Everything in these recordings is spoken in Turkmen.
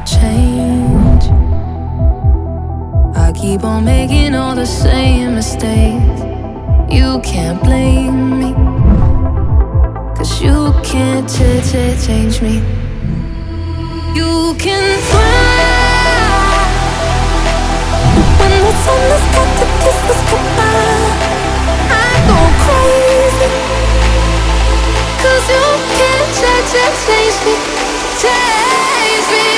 change. I keep on making all the same mistakes. You can't blame me. Cause you can't ch- ch- change me. You can try. When the sun has got to kiss us goodbye, I go crazy. Cause you can't ch- ch- change me. Change me.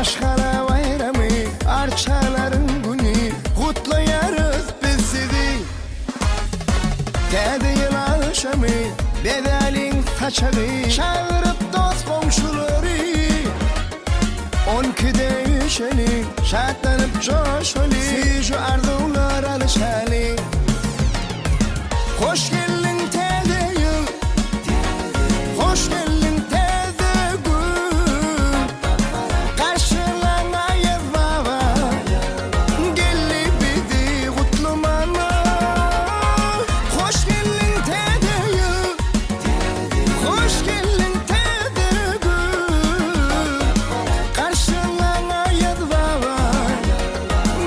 Maşgala baýramy, arçalaryň güni, Gutlaýarys biz sizi. Täze ýyl agşamy, bezäliň saçagy, Çagyryp dost-goňşulary. On ikide üýşeli, şatlanyp joşaly, Süýji arzuwlar alyşaly. Hoş geldiň täze ýyl, Hoş geldiň täze gün. Garşylaň Aýaz baba, Geldi bizi gutlamana. Hoş geldiň täze ýyl, Hoş geldiň täze gün. Garşylaň Aýaz baba,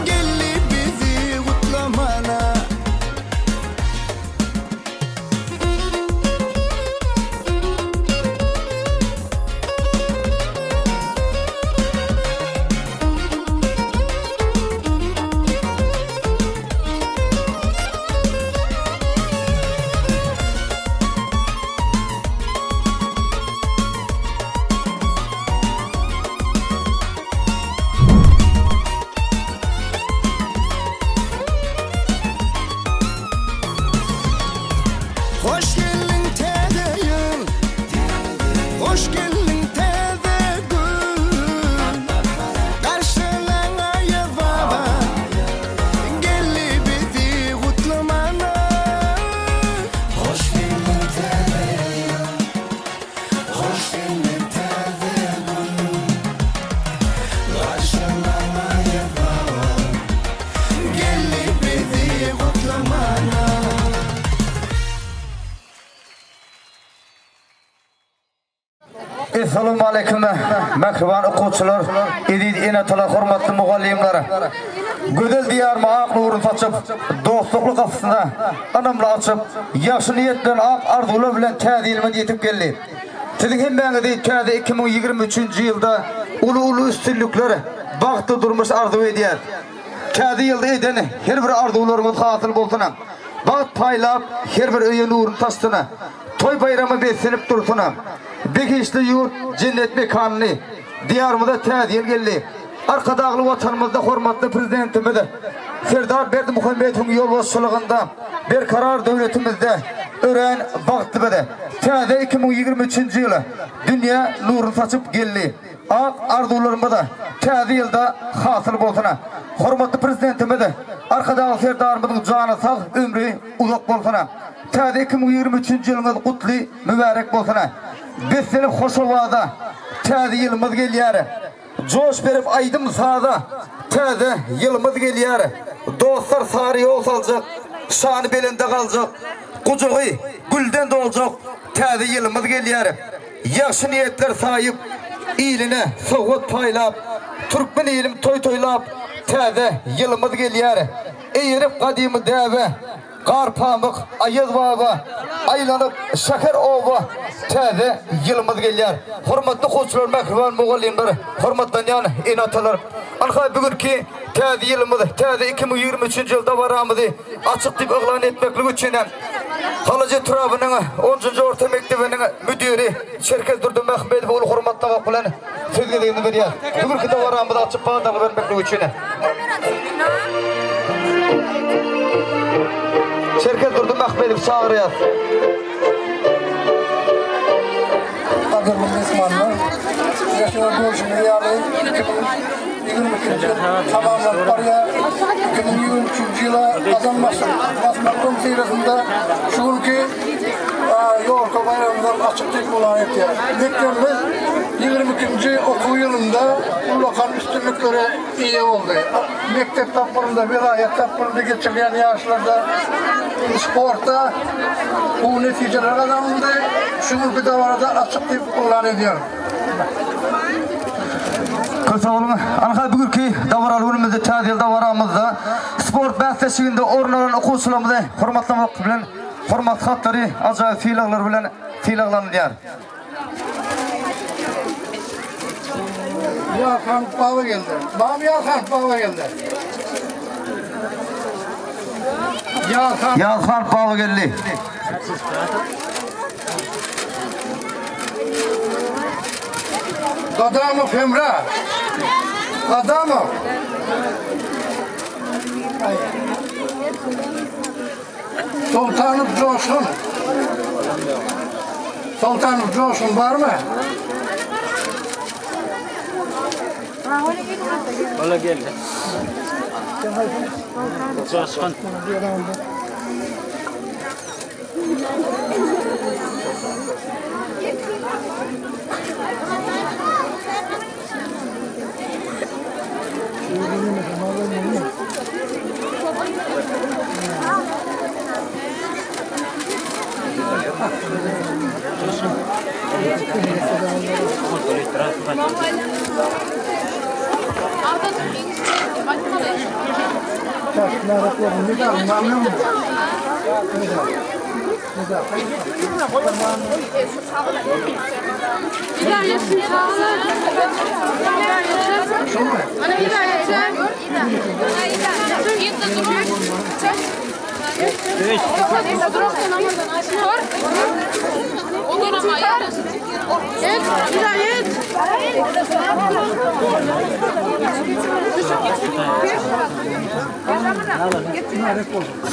Geldi bizi gutlamana. Hoş geldiň täze ýyl, Hoş geldiň täze gün. Garşylaň Aýaz baba, Geldi bizi gutlamana. Hoş geldiň täze ýyl, Hoş geldiň täze gün. Garşylaň Aýaz baba, Geldi bizi gutlamana. Essalawmaleýkim mähriban okuwçylar, eziz ene-atalar, hormatly mugallymlar! Gözel Diýaryma ak nuruny saçyp, dostlukly gapysyny ynamly açyp, ýagşy niýet bilen, ak arzuwlar bilen täze ýylymyz ýetip geldi. Siziň hemmäňizi täze 2023-nji ýylda uly-uly üstünlikler, bagtly durmuş arzuw edýäris. Täze ýylda eden her bir arzuwlaryňyz hasyl bolsun! Bagt paýlap, her bir öýe nuruny saçsyn! Toý-baýrama beslenip dursun! Behişdi ýurt, jennet mekanyny, Diýarymyza Täze ýyl geldi. Arkadagly Watanymyzda hormatly Prezidentimiz Serdar Berdimuhamedowyň ýolbaşçylygynda Berkarar döwletimizde örän bagtly biz. Täze 2023-nji ýyl dünýä nuruny saçyp geldi. Ak arzuwlarymyz täze ýylda hasyl bolsun! Hormatly Prezidentimiz Arkadagly Serdarymyzyň jany sag, ömri uzak bolsun! Täze 2023-nji ýylyňyz gutly, mübärek bolsun! Beslenip hoş owaza, Täze ýylymyz gelýär! Joş berip aýdym-saza, Täze ýylymyz gelýär! Dostlar sary ýol saljak, Şany belende galjak, Gujagy gülden doljak, Täze ýylymyz gelýär! Ýagşy niýetler saýyp, iline sowgat paýlap, Türkmen ilim toý toýlap, täze ýylymyz gelýär. Eýerip gadymy däbe, Gar pamyk, Aýaz baba, Aýlanyp şäher oba, täze ýylymyz gelýär. Hormatly okuwçylar, mähriban mugallymlar, hormatlanýan ene-atalar! Ynha bu günki täze ýylymyz, täze 2023-nji ýyl dabaramyzy açyk diýip yglan etmeklik üçin Halaç etrabynyň onjunjy orta mekdebiniň müdiri Çerkez Durdymähmedowa uly hormatlamak bilen söz gezegini berýär. Bu günki dabaramyzy açyp badalga bermeklik üçin. Çerkez Durdymähmedowy çagyrýas. Gadyrly myhmanlar, ýaşaýan görşümiz ýaly, 2022-nji ýyl tamamlanyp barýar. 2023-nji ýyla gadam basmak öňüsyrasynda şu günki ýolka baýramymyzam açyk diýip yglan etýär. Mekdebimiz 22-nji okuw ýylynda ullakan üstünliklere eýe boldy. Mekdep tapgyrynda, welaýat tapgyrynda geçirilýän ýaryşlarda, sportda gowy netijeler gazanyldy. Şu günki dabarada açyk diýip yglan edýärin. Köp sag boluň. Anha bu günki dabaraly günümizde Täze ýyl dabaramyzda sport bäsleşiginde orun alan okuwçylarymyzy hormatlamak bilen hormat hatlary, ajaýyp sylaglar bilen sylaglanylýar. Ýazhan baba geldi. Baba Ýazhan baba geldi. Ýazhan. Ýazhan baba geldi. Gadamow Hemra. Adamow. Soltanow Joşgun. Soltanow Joşgun barmy? Ola geldi. Joşgun.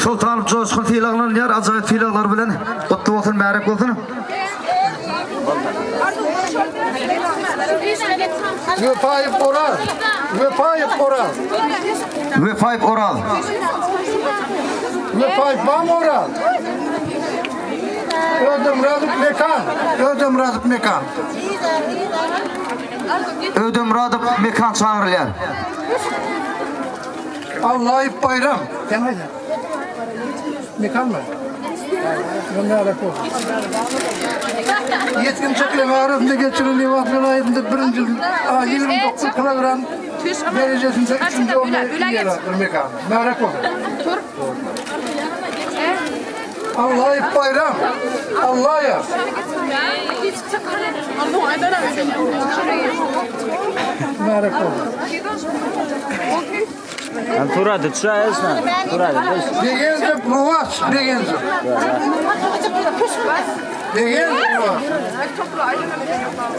Sultanow Joşgun sylaglanylýar ajaýyp sylaglar bilen. Gutly bolsun, märek bolsun. Wepaýew Oraz. Wepaýew Oraz. Wepaýew Oraz. Wepaýew barmy Oraz? Ödemradow Mekan. Ödemradow Mekan. Ödemradow Mekan çagyrylýar. Allaýew Baýram. Sen haýsy? Mekanmy? Ýetginjekleriň arasynda geçirilen Lebap welaýatynda birinji 29 kilogram derejesinde üçünji orny eýeläpdir Mekan. Mübärek bolsun. Allaýew Baýram. Allaýew. Mübärek bolsun. Turady çaýyşna. Turady. Begenjew Rowaç, Begenjew. Begenjew Rowaç.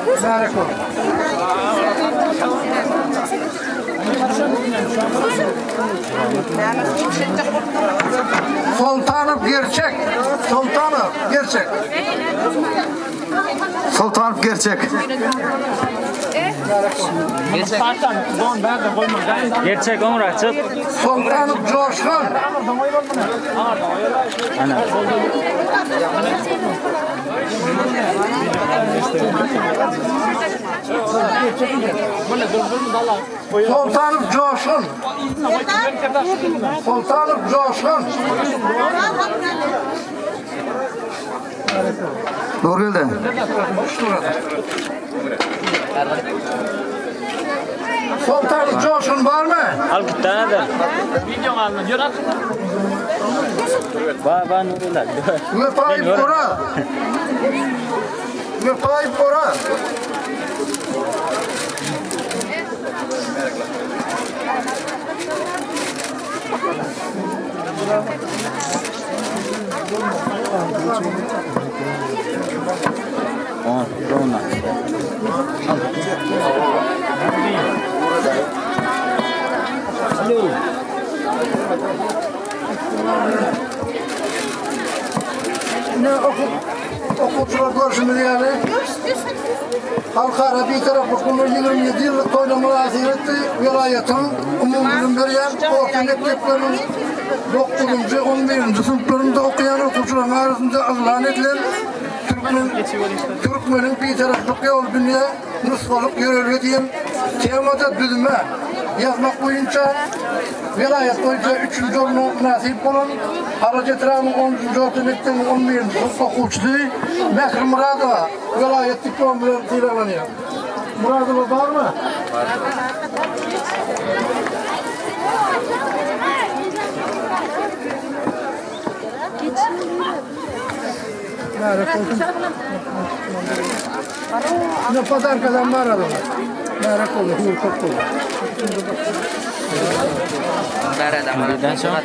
Mübärek bolsun. Soltanow Gerçek. Soltanow Gerçek. Soltanow Gerçek. Gerçek oňraçyk. Soltanow Joşgun. Ana. Soltanow Joşgun. Soltanow Joşgun. Nurgeldi. Soltanow Joşgun barmy? Al git da. Ba ba Nurullah. Wepaýew Oraz. Wepaýew Oraz. On, dona. Ne okul, okuwçylar görşümiz ýaly, Halkara Bitaraplyk güni 27 ýyllyk toýuna mynasybetli welaýatyň umumybilim berýän orta mekdepleriniň dokuzynjy, on birinji synplarynda okaýan okuwçylaryň arasynda yglan edilen Türkmen Türkmeniň Bitaraplyk ýoly dünýä nusgalyk ýörelge diýen temada düzme ýazmak boýunça welaýat boýunça üçünji orna mynasyp bolan Halaç etrabynyň onunjy orta mekdebiniň on birinji synp okuwçysy Mähri Myradowa welaýat diplomy bilen sylaglanýar. Myradowa barmy? Mübarek olsun. Ne podarkadan bar adamlar. Mübarek olsun. Hur köp olsun. Birden soň.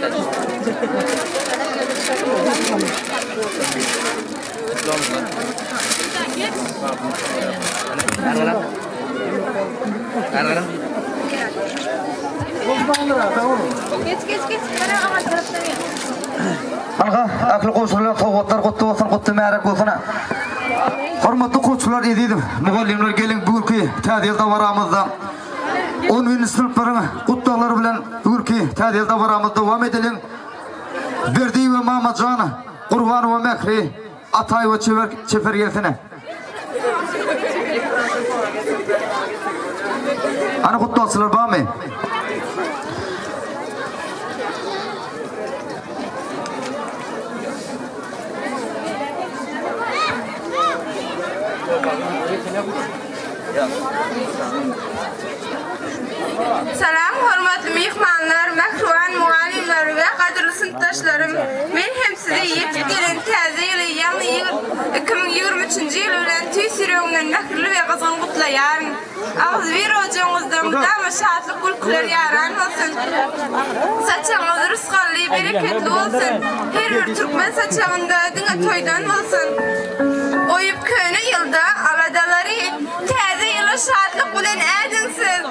Geç geç geç. Gara aman tarapdan gel. Anha, ähli gowşurylan sowgatlar gutly bolsun, gutly märek bolsun. Hormatly okuwçylar, eziz mugallymlar, geliň bu günki Täze ýyl dabaramyzda 11-nji synplaryň gutlaglary bilen bu günki Täze ýyl dabaramyzy dowam edeliň. Berdi we Mamajan, Gurban we Mähri, Ataý we Çeber çeper gelsene. Hany gutlagçylar barmy? Salam hormatly myhmanlar, mähriban mugallymlar we gadyrly synpdaşlarym! Men hem sizi ýetip gelen täze ýyly, ýagny 2023-nji ýyly bilen tüýs ýüregimden mähirli we gyzgyn gutlaýaryn. Agzybir ojagyňyzda mydama şatlyk gülküler ýaran bolsun! Saçagyňyz rysgally, bereketli bolsun! Her bir türkmen saçagynda diňe toýdan bolsun! Goýup köne ýylda aladalary, täze ýyla şatlyk bilen ädiň siz!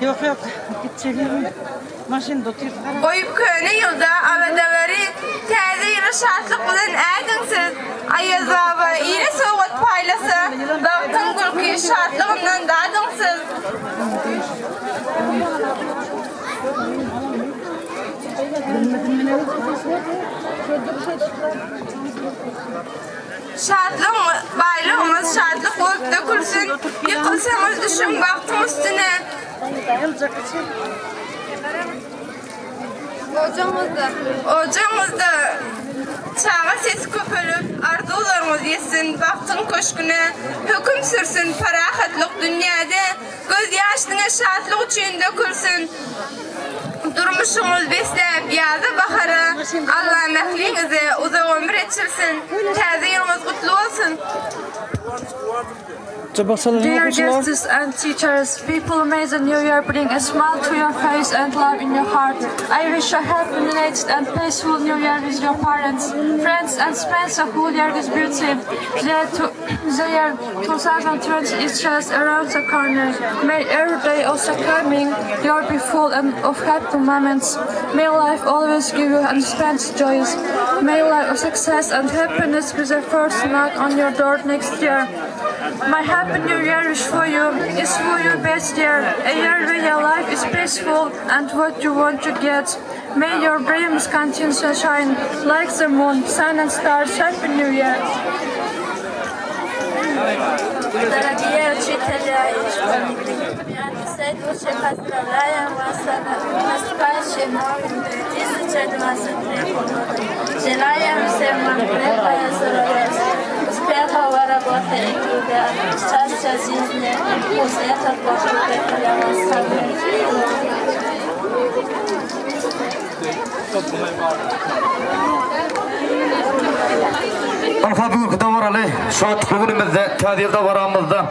Ýok ýok gitjegim maşynda otyr. Goýup köne ýylda aladalary, Täze ýyla şatlyk bilen ädiň siz. Aýaz baba ile sowgat paýlasa, Bagtyň gülki şatlygyndan dadyň siz. Şatlygyň, baýlygyňyz şatlyk bolup dökülsin, Ýykylsaňyz düşüň bagtyň üstüne. Ojagyňyzda, ojagyňyzda çaga sesi köpelip, arzuwlaryňyz ýetsin, bagtyň köşgüne höküm sürsün, parahatlyk dünýäde gözýaş diňe şatlyk üçin dökülsin. Durmuşyňyz besläp ýaza-bahara, Alla mähriňize uzak ömür eçilsin. Täze ýylyňyz gutly bolsun! Dear guests and teachers, people may the new year bring a smile to your face and love in your heart. I wish a happy, united and peaceful new year with your parents, friends and spend the whole year with beauty. The, to, the year 2020 is just around the corner. May every day of the coming year be full and of happy moments. May life always give you unspent joys. May life of success and happiness be the first knock on your door next year. My happy new year wish for you is for your best year, a year where your life is peaceful and what you want to get. May your dreams continue to shine like the moon, sun and stars. Happy New Year! Дорогие учителя и школьники, все души поздравляем вас с наступающим новым 2023 годом. Желаем всем вам крепкого здоровья, успеха в работе и труде, счастья в жизни и пусть этот год будет для вас самым лучшим. Ynha bu günki dabaraly şatlykly günümizde, Täze ýyl dabaramyzda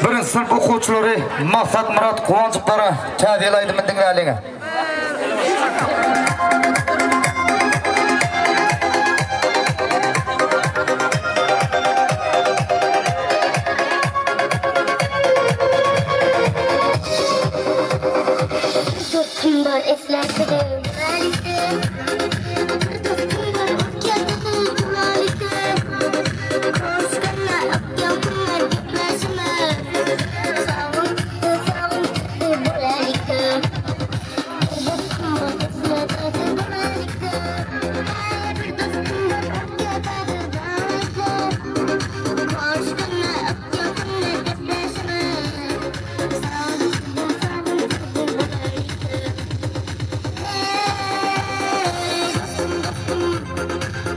birinji synp okuwçylary Maksat, Myrat, Guwanjyklara Täze ýyl aýdymyny diňläliň. Dostum bar esläp gider Bir dostum bar okýa duralyda Konuşganlar akýan günler gepleşime Sagyn tutdy sagyn tutdy bolalykda Bir dostum bar esläp gider duralyda Bir dostum bar okýa duralyda Konuşganlar akýan günler gepleşime Sagyn tutdy sagyn tutdy bolalykda Eý,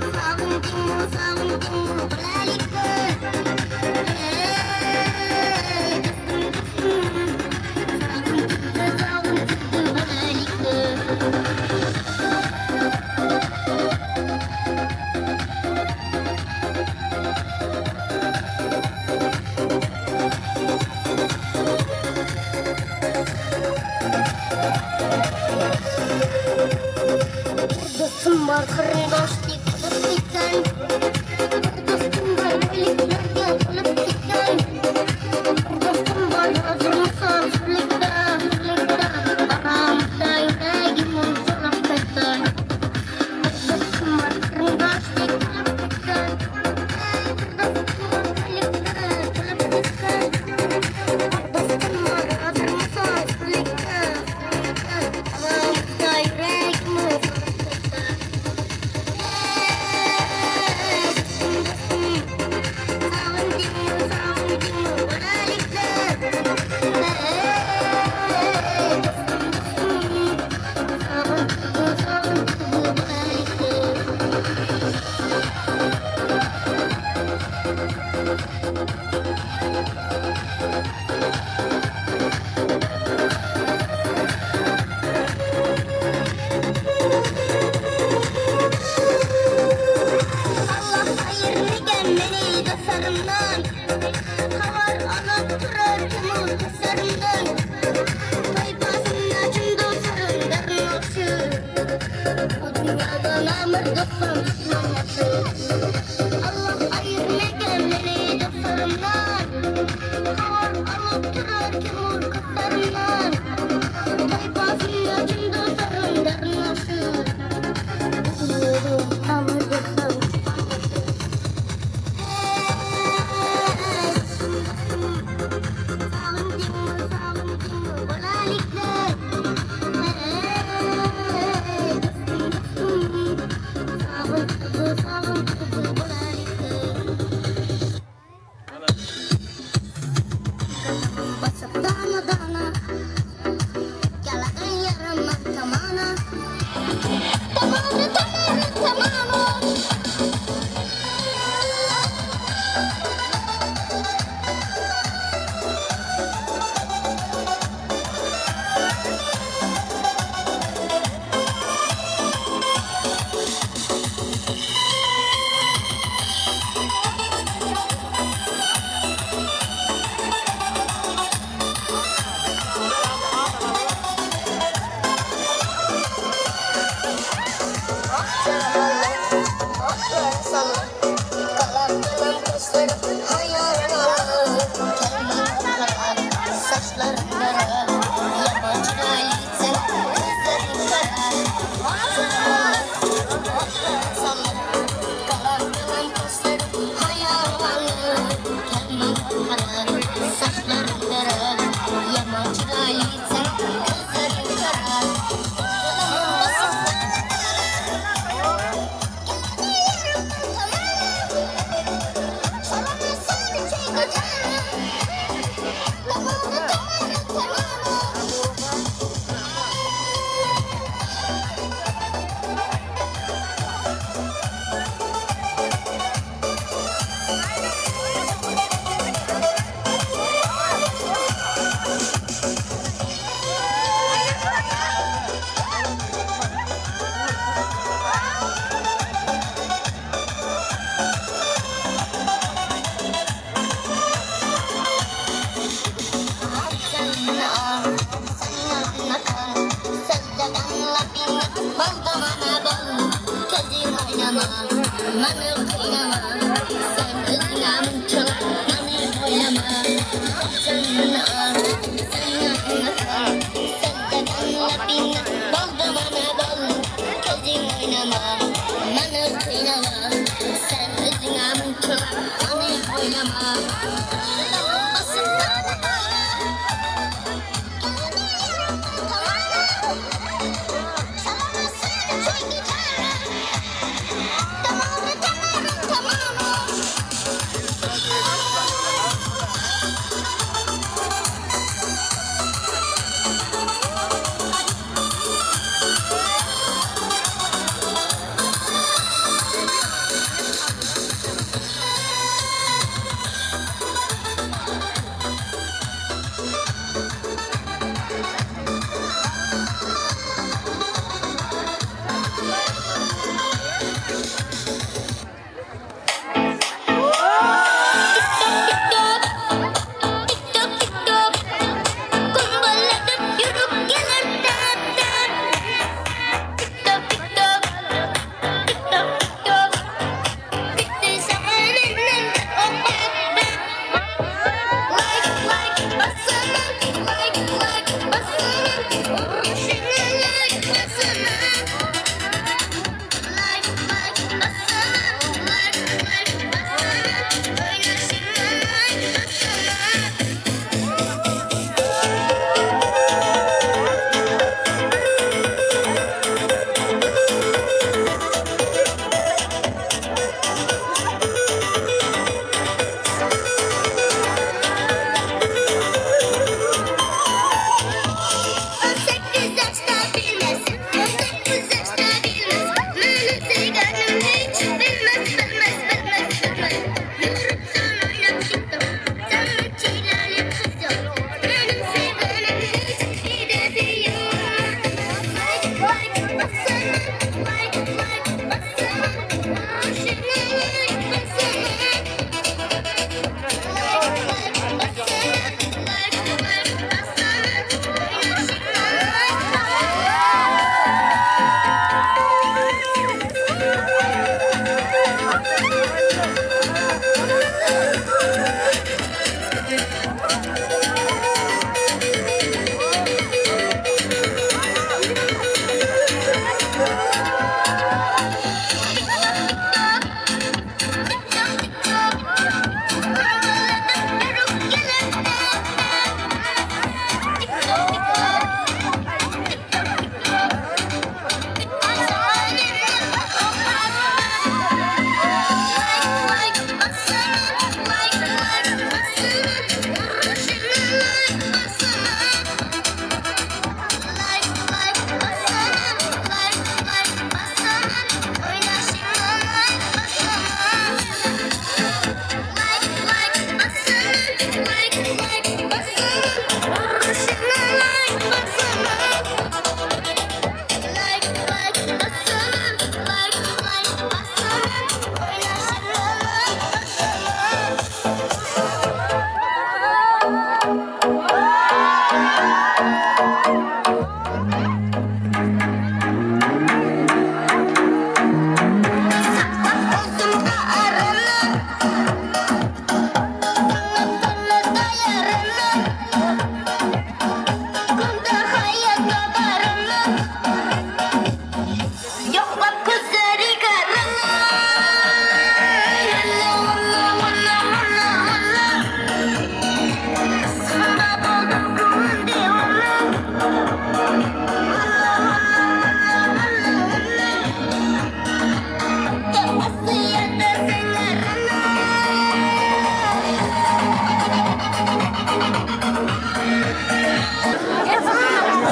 dostum, dostum, sagyndyňmy, sagyndyňmy bilelikde? Eý, dostum, dostum, sagyndyňmy, sagyndyňmy bilelikde? Bir dostum bar garyndaş diýip bolup gitgen Bir dostum bar birliklerge bolup gitgen Bir dostum bar hazırmysan hürlikde. dostlarymdan Taýpasynda çyn dostlarym garyndaşy Bu dünýada namart dostam duşman ýagşy Allah aýyrmagan meni dostlarymdan Habar alyp durar kim ol gyzlarymdan Taýpasynda çyn dostlarym garyndaşy Bu dünýada namart dostam duşman ýagşy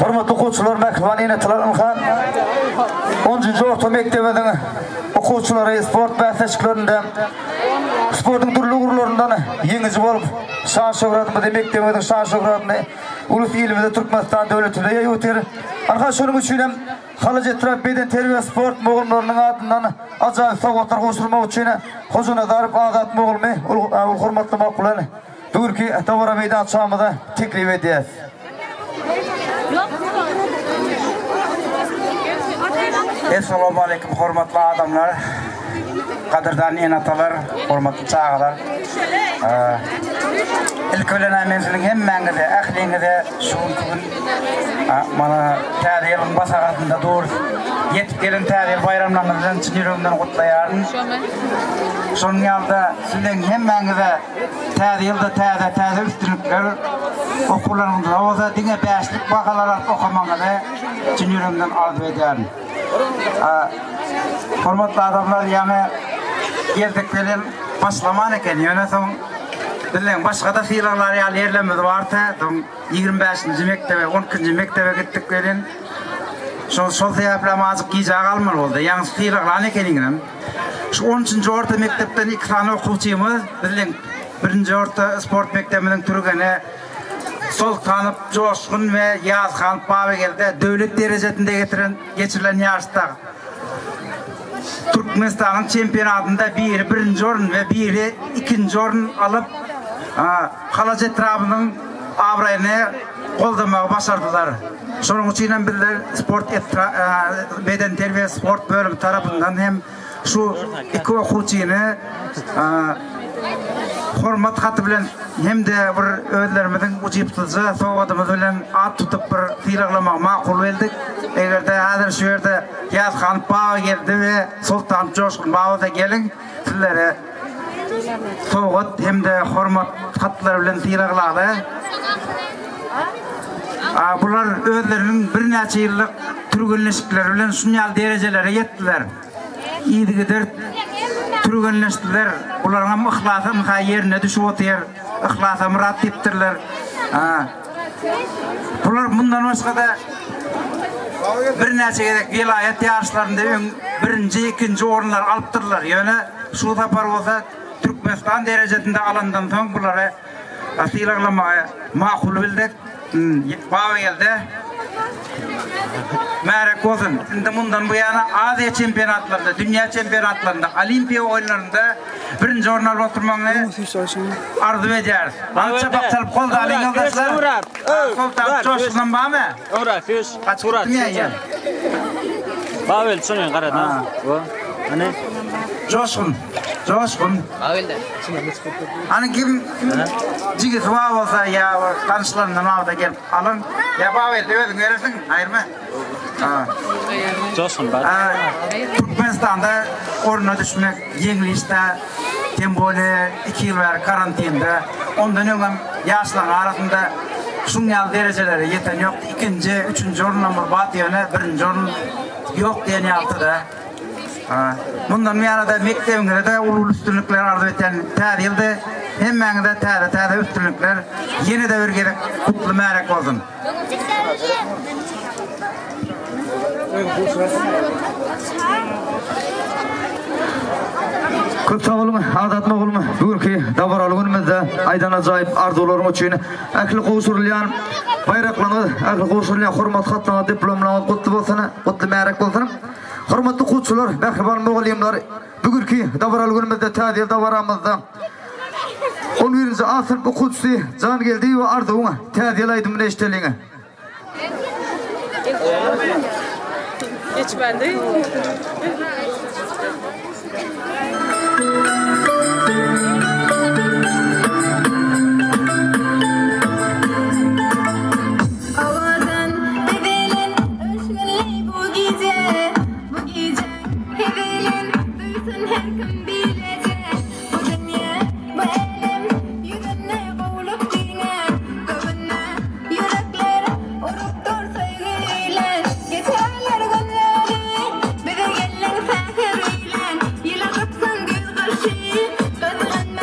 Hormatly okuwçylar, mähriban ene-atalar, ynha, onunjy orta mekdebimiziň okuwçylary sport bäsleşiklerinde sportuň dürli ugurlaryndan ýeňiji bolup, şan-şöhratymyzy, mekdebimiziň şan-şöhratyny ulus ilimize, Türkmenistan döwletimize ýaýyp otyr. Ynha, şonuň üçin hem Halaç etrap bedenterbiýe-sport mugallymlarynyň adyndan ajaýyp sowgatlar gowşurmak üçin Hojanazarow Azat mugallymy uly hormatlamak bilen Bu günki dabara meýdançamyza teklip edýäs. Essalawmaleýkim hormatly adamlar, gadyrdan ene-atalar, hormatly çagalar. Ilki bilen men siziň hemmäňize, ähliňize şu günki gün mana Täze ýylyň basagasynda durus. Ýetip gelen Täze ýyl baýramlaryňyz bilen çyn ýüregimden gutlaýaryn. Şonuň ýaly-da siziň hemmäňize Täze ýylda täze täze üstünlikler, okuwlaryňyzda bolsa diňe bäşlik bahalar alyp okamagyňyzy çyn ýüregimden arzuw edýärin. Hormatly adamlar, ýaňy geldik welin başlaman eken, ýöne soň bizleň başga-da sylaglar ýaly ýerlerimiz bardy, soň 25-nji mekdebe, 12-nji mekdebe gitdik welin, şol şol sebäpli hem azajyk gijä galmaly boldy. Ýaňy sylaglan ekeniňizem. Şu on üçünji orta mekdepden iki sany okuwçymyz biziň birinji orta sport mekdebimiziň türgeni Soltanow Joşgun we Ýazhanow Babageldi döwlet derejesinde getiren geçirilen ýaryşda Türkmenistanyň çempionatynda biri birinji orun we biri ikinji orun alyp, Halaç etrabynyň abraýyny goldamagy başardylar. Şonuň üçin hem bizler sport etra bedenterbiýe sport bölümi tarapyndan hem şu iki okuwçyny hormat haty bilen hem-de bir özlerimiziň ujypsyzja sowgadymyz bilen at tutup bir sylaglamagy makul bildik. Eger-de häzir şu ýerde Ýazhan Babageldi we Soltan Joşgun baba-da geliň, sizlere sowgat hem-de hormat hatlary bilen sylaglaly. Bular özleriniň birnäçe ýyllyk türgenleşikleri bilen şuny ýaly derejelere ýetdiler. Yzygider türgenleşdiler. Bularyň hem yhlasy ynha ýerine düşüp otyr. Yhlasa myrat diýipdirler. Bular mundan başga-da birnäçe gezek welaýat ýaryşlarynda öň birinji, ikinji orunlary alypdyrlar. Ýöne şu sapar bolsa Türkmenistan derejesinde alandan soň bulary sylaglamagy makul bildik. Babageldi märek bolsun. Indi mundan bu ýana Aziýa çempionatlarynda, dünýä çempionatlarynda, Olimpiýa oýunlarynda birinji orun alyp oturmagyňy arzuw edýäris. Bana çapak çalyp goldalyň ýoldaşlar. Soltan joşgunam barmy? Gaçyp gitdimi ýa? Babel şuny garada. Hany? Joşgun. Joşgun. Babelde. Hany kim jigisi bar bolsa ýa tanyşlaryndan barsa gelip alyň. Ýa Babelde özüň berersiň, aýyrma. Joşgun bar. Türkmenistanda orna düşmek ýeňil iş däl. Tem bolýa iki ýyl bäri karantinde. Ondan öňem ýaşlaryň arasynda şuň ýaly derejelere ýeten ýokdy. Ikinji, üçünji orundan bir bat ýöne birinji orun ýok diýen ýalydy-da. Mundan buýana-da mekdebiňize-de uly-uly üstünlikler arzuw etýän. Täze ýylda hemmäňize täze-täze üstünlikler ýene-de bir gezek gutly märek bolsun! Köp sag boluň, Azat moglum, bu günki dabaraly günümizde aýdan ajaýyp arzuwlaryň üçin ähli gowşurylýan baýraklaryňyz, ähli gowşurylýan hormat hatlaryňyz, diplomlaryňyz gutly bolsun, gutly märek bolsun. Hormatly okuwçylar, mähriban mugallymlar, bu günki dabaraly günümizde, Täze ýyl dabaramyzda on birinji A synp okuwçysy Jangeldiýewa Arzuwyň Täze ýyl aýdymyny eşideliň. Geçmedi. Owadan bezelen öwüşginli bu gije, Bu gijäň hezilin duýsun her kim bileje. Bu dünýä, bu älem ýüzünde gowulyk giňär, Göwünde ýürekler urup dur söýgi ile. Geçerler günleri bize geldiň säher ile, Ýyladypsyň güýz gyşy gyzgyn.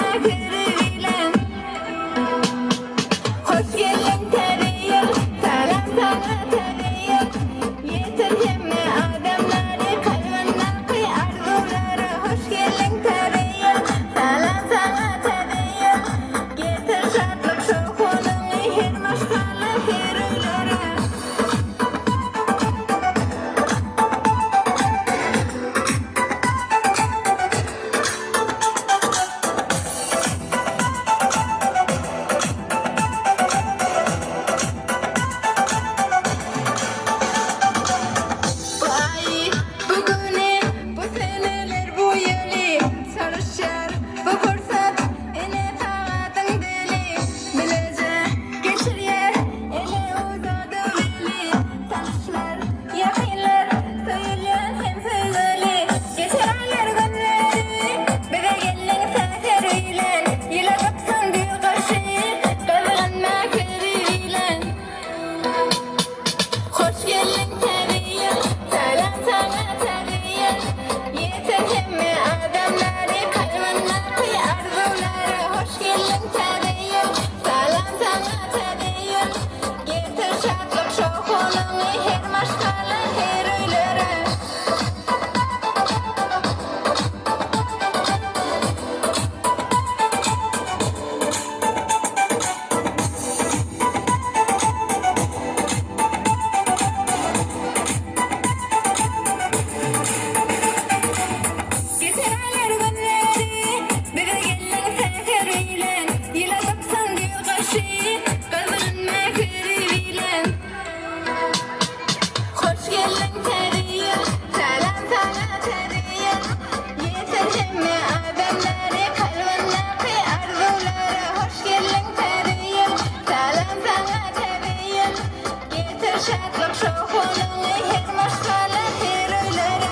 Şatlyk şowhunyny her maşgala, her öýlere.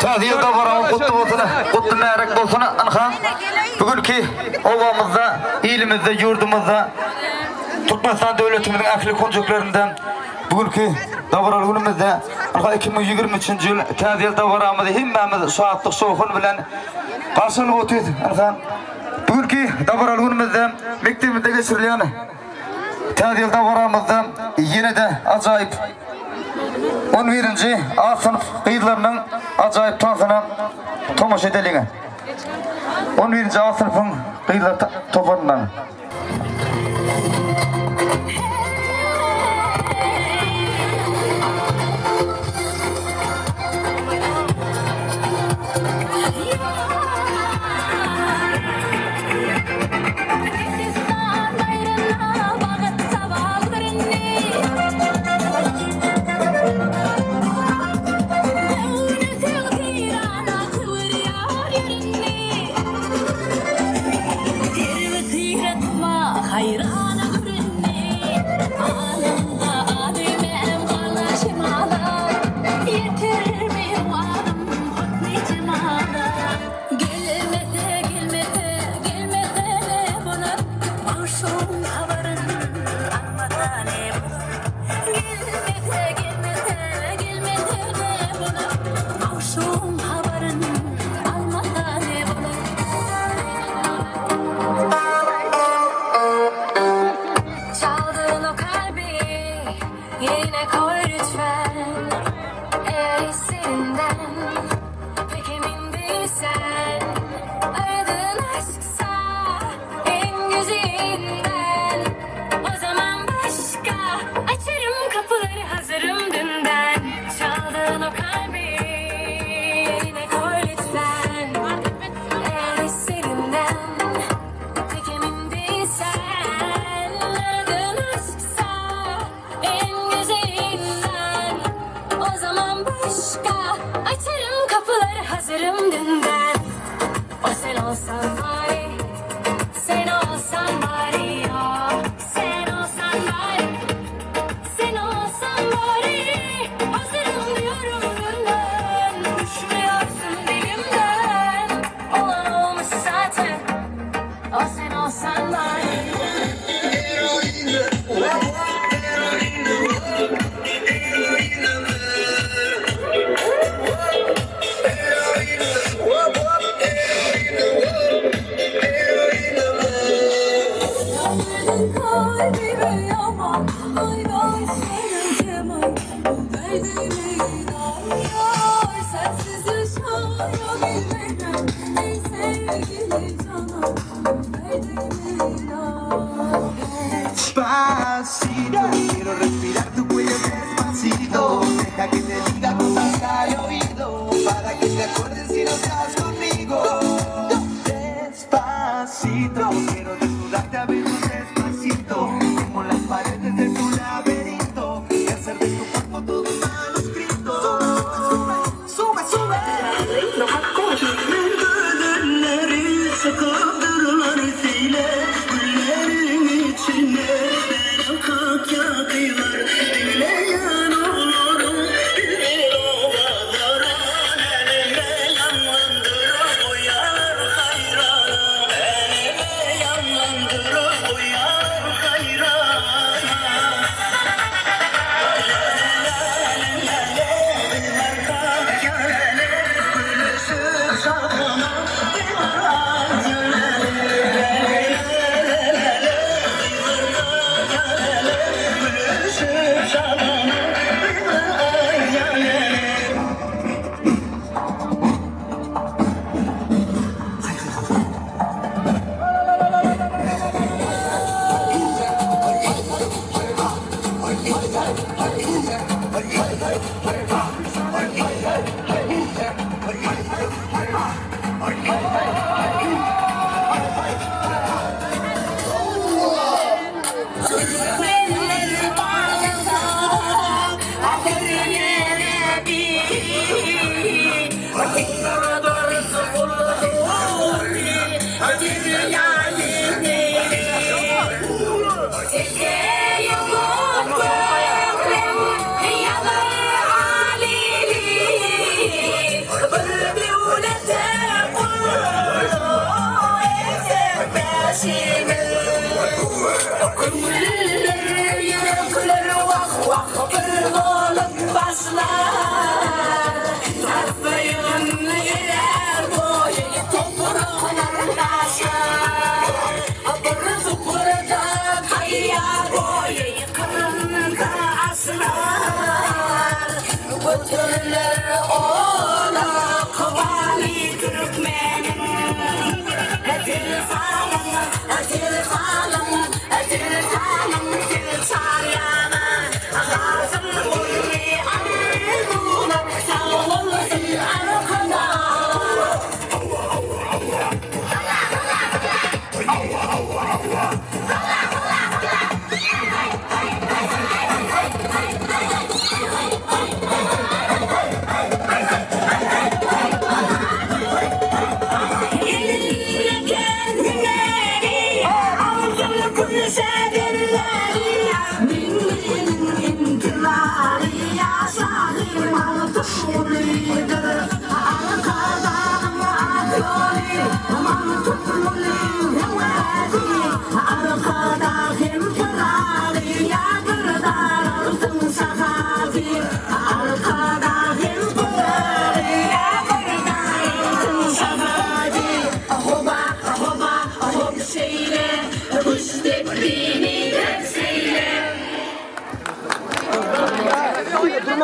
Täze ýyl dabaraňyz gutly bolsun, gutly märek bolsun. Ynha, bu günki obamyzda, ilimizde, ýurdumyzda, Türkmenistan döwletimiziň ähli künjeklerinde bu günki dabaraly günümizde, ynha 2023-nji ýyl Täze ýyl dabaramyzy hemmämiz şatlyk-şowhun bilen garşy alyp otyrys. Ynha, bu günki dabaraly günümizde mekdebimizde geçirilýän Täze ýyl dabaramyzda ýene-de ajaýyp on birinji A synp gyzlarynyň ajaýyp tansyna tomaşa edeliň. On birinji A synpyň gyzlar toparyndan. Gelmese, gelmese, gelmese ne bolar? Magşugyň habaryn almasa ne bolar? Gelmese, gelmese, gelmese ne bolar? Magşugyň habaryn almasa ne bolar? Çaldyn o kalbi ýerine koý lütfen Eğer hislerinden pek emin değilsen Aradığın aşksa en güzelinden O zaman başka açarım kapıları hazırım dünden Çaldığın o kalbi yerine koy lütfen Eğer hislerinden pek emin değilsen Aradığın aşksa en güzelinden O zaman başka açarım kapıları hazırım dünden O sen olsan bari sen olsan bari ya Sen olsan bari sen olsan bari Hazırım diyorum dünden Düşmüyorsun dilimden Olan olmuş zaten O sen olsan bari Kalbime yaman Aynaşlarım keman Derdime inan yar Sensiz yaşayabilmem Ey sevgili canan Derdime inan Despacito, quiero respirar tu cuello despacito. Deja que te diga cosas al oído, para que te acuerdes si no estás conmigo. Despacito, quiero desnudarte a besos despacito, como las paredes de tu laberinto, y hacer de tu cuerpo todo un manuscrito. Sube, sube, sube.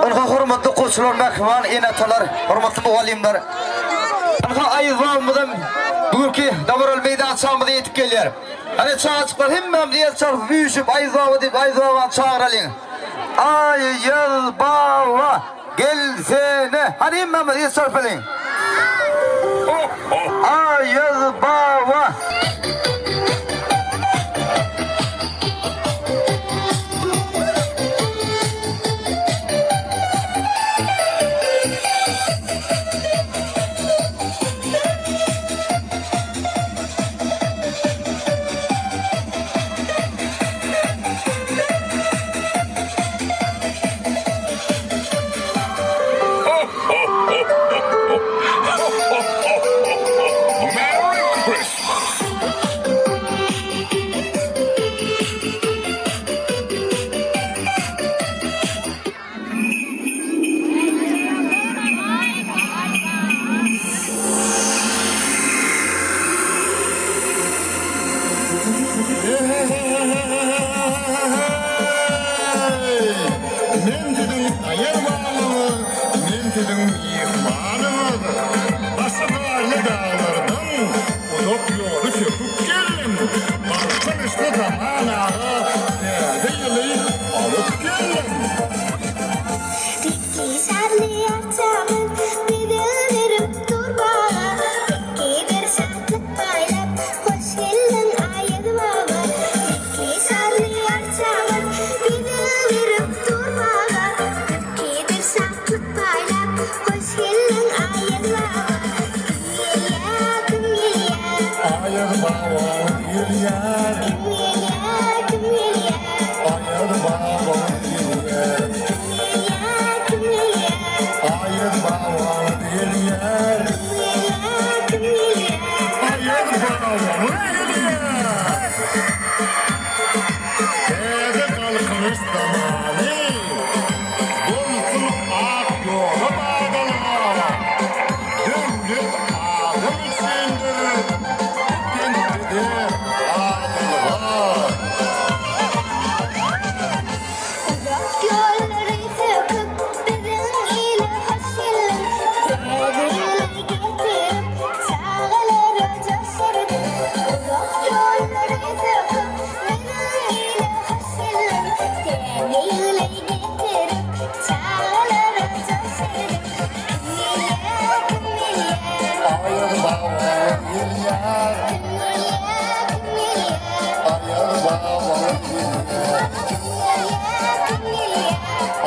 Ynha hormatly okuwçylar, mähriban ene-atalar, hormatly mugallymlar. Ynha Aýaz babamyzam bu günki dabaraly meýdançamyza ýetip gelýär. Hany çagajyklar hemmämiz el çalyp üýşüp Aýaz baba diýip Aýaz babany çagyralyň. Aýaz baba gelsene. Hany hemmämiz el çalypalyň. Aýaz baba. Men siziň aýazbabaňyz, men siziň myhmanyňyz. Başy garly daglardan uzak ýoly söküp geldim. Galkynyşly zaman aga täze ýyly alyp geldim. Aýaz baba gelýär. Aýaz baba gelýär. Aýaz baba gelýär. Aýaz baba gelýär. Täze Galkynyş zamany Bolsun ak ýola badalga. Döwlet adam üçindir, Bu bentde-de adalga.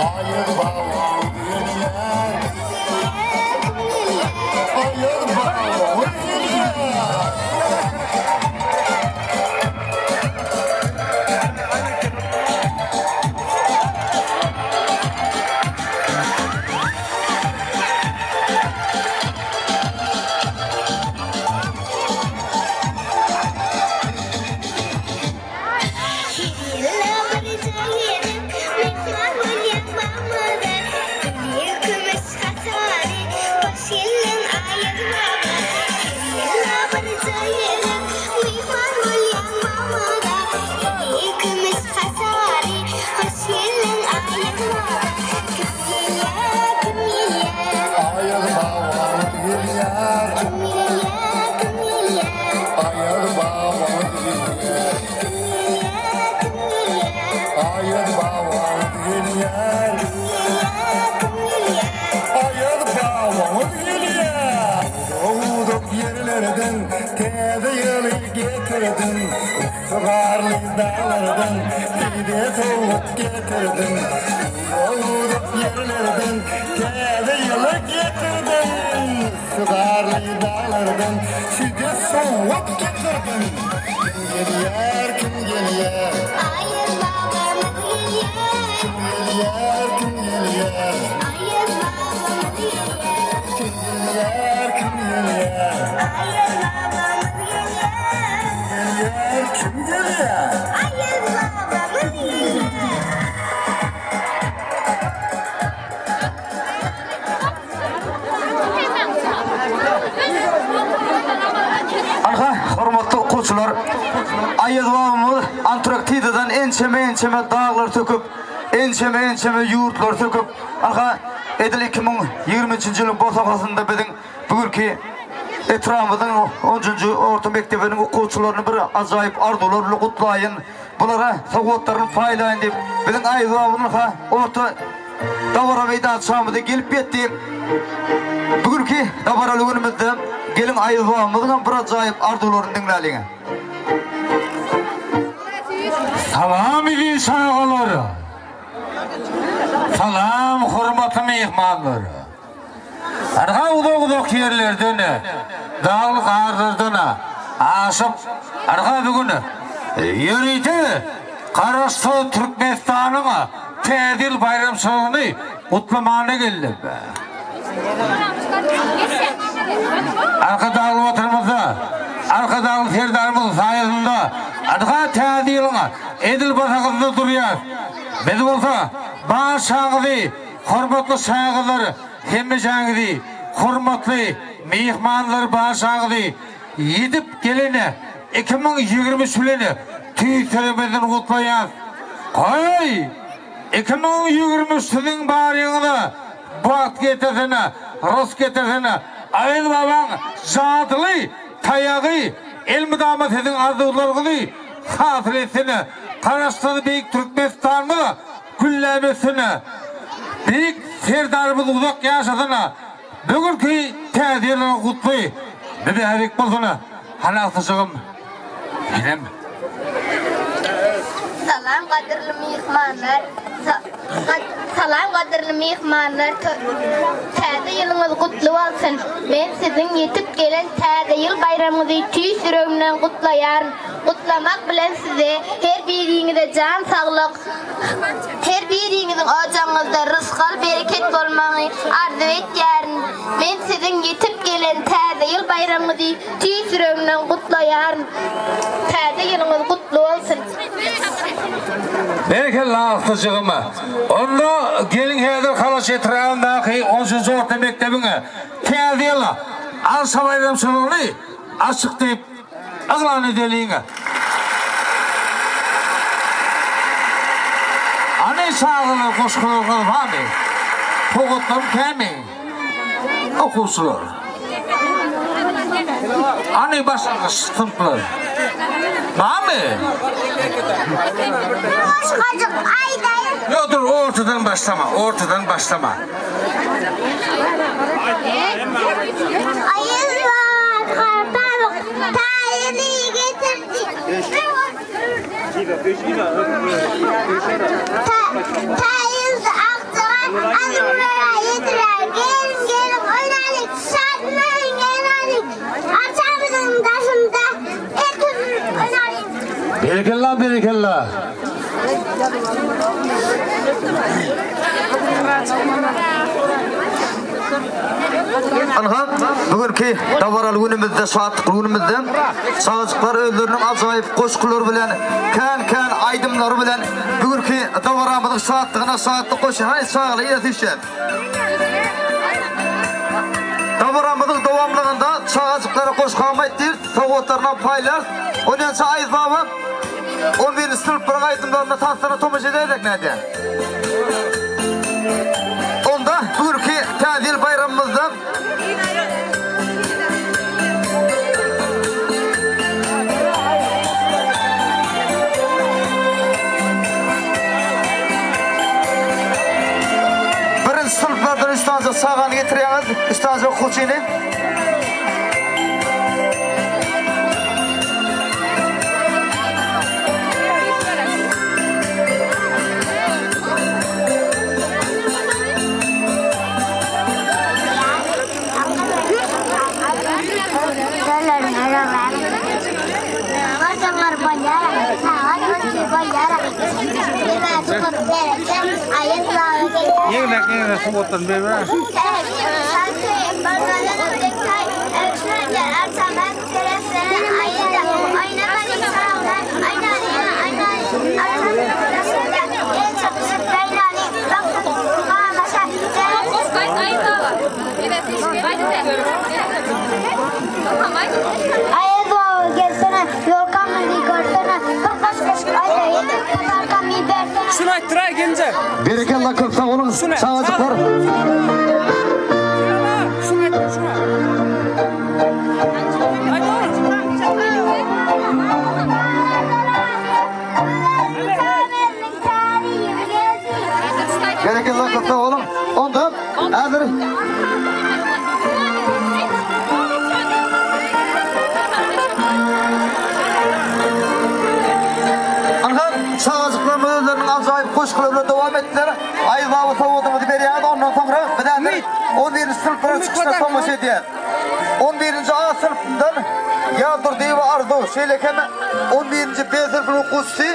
Aýaz baba gelýär. Aýaz baba gelýär. Aýaz baba gelýär. Aýaz baba gelýär. Aýaz baba gelýär. Aýaz baba gelýär. Aýaz baba gelýär. Aýaz baba gelýär. Uzak ýerlerden täze ýyly getirdiň. Garly daglardan bize sowgat getirdiň. Uzak ýerlerden täze ýyly getirdiň. Garly daglardan size sowgat getirdiň. Kim gelýär, kim gelýär? Aýaz babamyz Antarktidadan ençeme-ençeme daglar söküp, ençeme-ençeme ýurtlary söküp, aha, edil 2023-nji ýylyň bosagasynda biziň bu günki etrabymyzyň onjunjy orta mekdebiniň okuwçylaryny bir ajaýyp arzuwlar bilen gutlaýyn, bulara sowgatlaryny paýlaýyn diýip, biziň Aýaz babamyz ha orta dabara meýdançamyza gelip ýetdi. Bu günki dabaraly günümizde geliň Aýaz babamyzyň hem bir ajaýyp arzuwlaryny diňläliň. Salam eziz çagalar! Salam hormatly myhmanlar! Arha uzak-uzak ýerlerden, dagly garlardan aşyp, arha bu gün ýörite Garaşsyz Türkmenistanyň Täze ýyl baýramçylygyny gutlamana geldim. Arkadagly Watanymyzda, Arkadagly Serdarymyzyň saýasynda ynha Täze ýylyň edil başagynda durýas. Biz bolsa barçaňyzy, hormatly çagalar, hemmejaňyzy, hormatly myhmanlar barçaňyzy ýetip gelen 2023 bilen tüýs ýüregimizden gutlaýas. Goý, 2023 siziň baryňyza bagt getirsin, rysk getirsin, Aýaz babaň jadyly taýagy elmydama siziň arzuwlaryňyzy hasyl etsin, Garaşsyz Beýik Türkmenistanymyz gülläp össün, Beýik Serdarymyz uzak ýaşasyn, bu günki Täze ýylyňyz gutly, mübärek bolsun, hany agtyjygym, senem. Salam gadyrly myhmanlar. Salam gadyrly myhmanlar. Täze ýylyňyz gutly bolsun. Men siziň ýetip gelen Täze ýyl baýramyňyzy tüýs ýüregimden gutlaýaryn. Gutlamak bilen size her biriňize jan saglyk, her biriňiziň ojagyňyzda rysgal bereket bolmagyny arzuw etýärin. Men siziň ýetip gelen Täze ýyl baýramyňyzy tüýs ýüregimden gutlaýaryn. Täze ýylyňyz gutly bolsun! Berekella agtyjygym. Onda geliň häzir Halaç etrabyndaky onjunjy orta mekdebiň Täze ýyl arça baýramçylygyny açyk diýip yglan edeliň. Hany çagalar goşgularyňyz barmy? Sowgatlaryň kämi? Okuwçylar. Hany başlangyç synplar? Barmy? Goşgajyk aýdaýyn. Ýok dur ortadan başlama, ortadan başlama. Aýaz baba garpamyk taýyny getirdi. Taýyz akjaga arzuwlara ýetirer. Geliň, geliň, oýnalyň, şatlanyň, ýygnanyň. Arçamyzyň daşynda erkin oýnalyň. Berekella, berekella. Ynha, bu günki dabaraly günümizde, şatlykly günümizde çagajyklar özleriniň ajaýyp goşgulary bilen, kän-kän aýdymlary bilen bu günki dabaramyzyň şatlygyna şatlyk goşýar. Haý, çagalar, ýene süýşýär. Dabaramyzyň dowamlygynda çagajyklara goşgam aýtdyrys, sowgatlarynam paýlarys. Onýança Aýaz baba on birinji synplaryň aýdymlaryna, tanslaryna tomaşa edäýsek nädýä? Onda bu günki Täze ýyl baýramymyzda Birinji synplardan üç sanyja çagany getirýäňiz, üç sanyja okuwçyny. Ýeňlek ýeňlek sowatdan berme. Aýaz baba gelsene, ýolkamyzy görsene. Şuny aýtdyraý gelinje. Berekella köp sag boluň çagajyklar. Şuny aýtdyr şuny. Berekella köp sag boluň. Onda häzir Anha çagajyklarymyz özleriniň ajaýyp goşgulary bilen dowam etdiler. Aýaz baba sowgadymyzy berýärdi, ondan soňra biz häzir 11-nji synplara çykyşyna tomaşa edýäris. 11-nji A synpyndan Ýazdurdyýewa Arzuw, şeýle hem 11-nji B synpynyň okuwçysy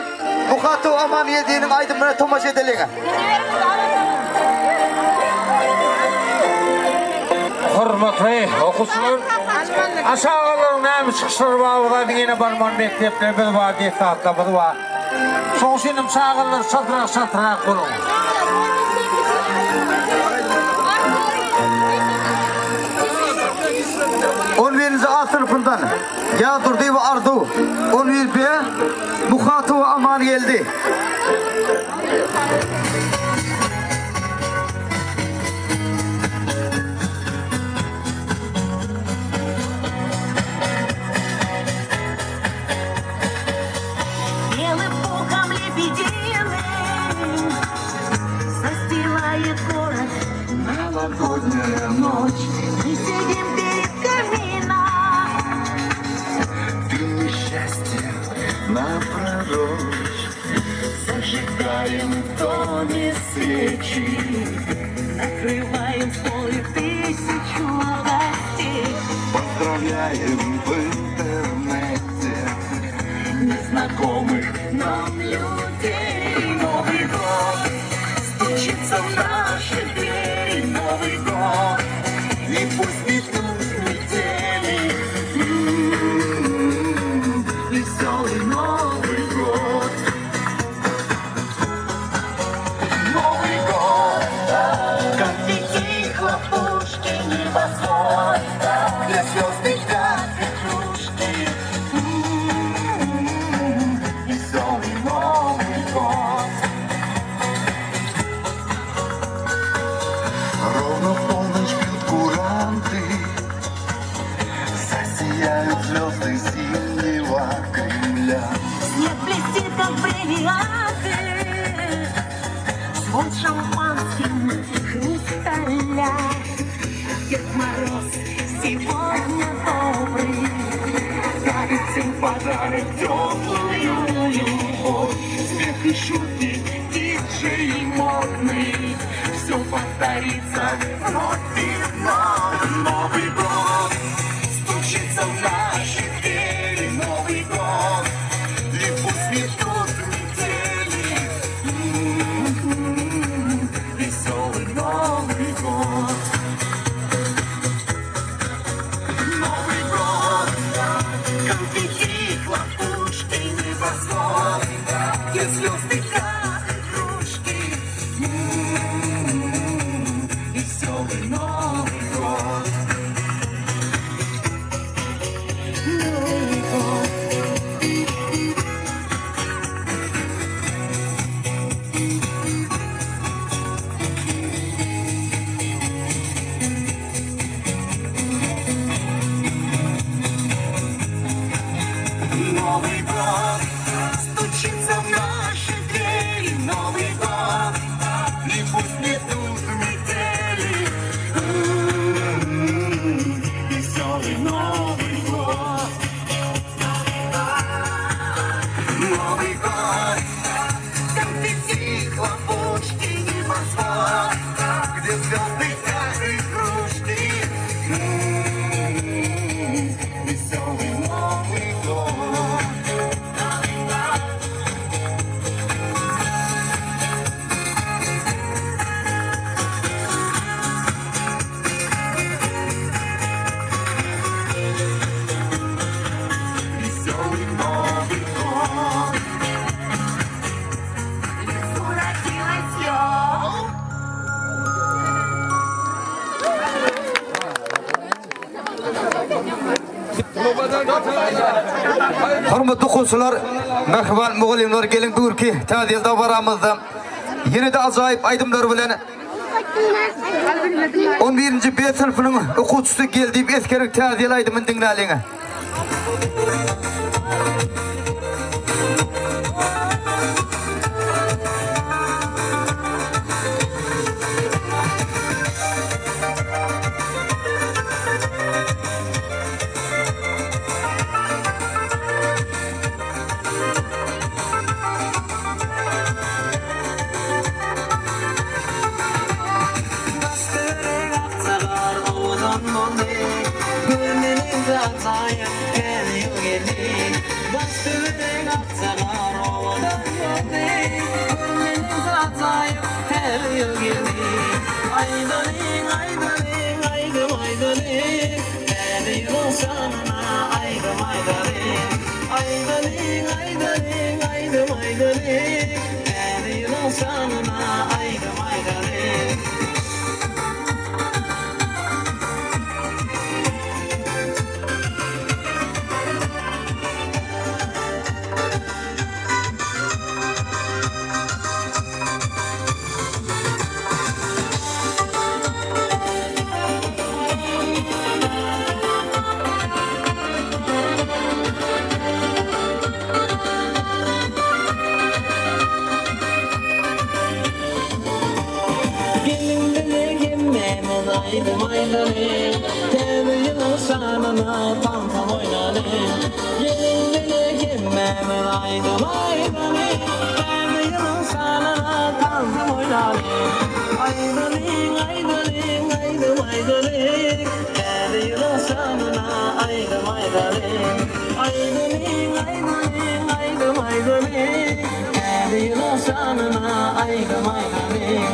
Muhatow Amangeldiniň aýdymyna tomaşa edeliň. Hormatly okuwçylar, aşagalaryň näme çykyşlary bar bolsa ýene barmaly mekdeplerimiz bar, desgatlarymyz bar. Şoň üçin hem çagalar çatrak çatrak boluň. On birinji A synpyndan Ýazdurdyýewa Arzuw, on bir B Muhatowa Amangeldi. Белым пухом лебединым Застилает город новогодняя ночь. Мы сидим перед камином. Ты мне счастье напророчь Зажигаем в доме свечи Накрываем стол и тысячу гостей. Поздравляем в интернете Незнакомых нам людей. Новый год стучится в наши двери. Новый год. И пусть метут метели М-м-м, Веселый Новый год Новый год Конфетти, хлопушки, небосвод. Где звезды как игрушки М-м-м, Веселый Новый год Ровно в полночь бьют куранты Засияют звезды зимнего Кремля Снег блестит, как бриллианты, Звон шампанским хрусталя. Дед Мороз сегодня добрый, Дарит всем подарок теплую любовь Смех и шутки, диджей модный Все повторится вновь и вновь Новый год стучится в наши двери Новый год и пусть метут метели М-м-м, Веселый Новый год Новый год Конфетти, хлопушки, небосвод Где звезды как игрушки М-м-м, Веселый Новый год Новый год Новый год стучится в наши двери, Новый год, и пусть метут метели. М-м-м, Веселый Новый год. Новый год, конфетти, хлопушки, небосвод, где звезды как игрушки. М-м-м, Веселый Новый год. Веселый Новый год. Hormatly okuwçylar, mähriban mugallymlar geliň bu günki Täze ýyl dabaramyzda ýene-de ajaýyp aýdymlar bilen on birinji B synpynyň okuwçysy Geldiýew Esgeriň Täze ýyl aýdymyny diňläliň. Daş-töwerek akja gar owadan boldy, Görmeli zat aýyp täze ýyl geldi. Daş-töwerek akja gar owadan boldy, Görmeli zat aýyp täze ýyl geldi. Aýdalyň, aýdalyň, aýdym aýdalyň, Täze ýylyň şanyna aýdym aýdalyň. Aýdalyň, aýdalyň, aýdym aýdalyň, Täze ýylyň şanyna aýdym aýdalyň. Geliň bile hemmämiz aýdym aýdalyň, Täze ýylyň şanyna tansam oýnalyň. Geliň bile hemmämiz aýdym aýdalyň, Täze ýylyň şanyna tansam oýnalyň. Aýdalyň, aýdalyň, aýdym aýdalyň, Täze ýylyň şanyna aýdym aýdalyň. Aýdalyň, aýdalyň, aýdym aýdalyň, Täze ýylyň şanyna aýdym aýdalyň.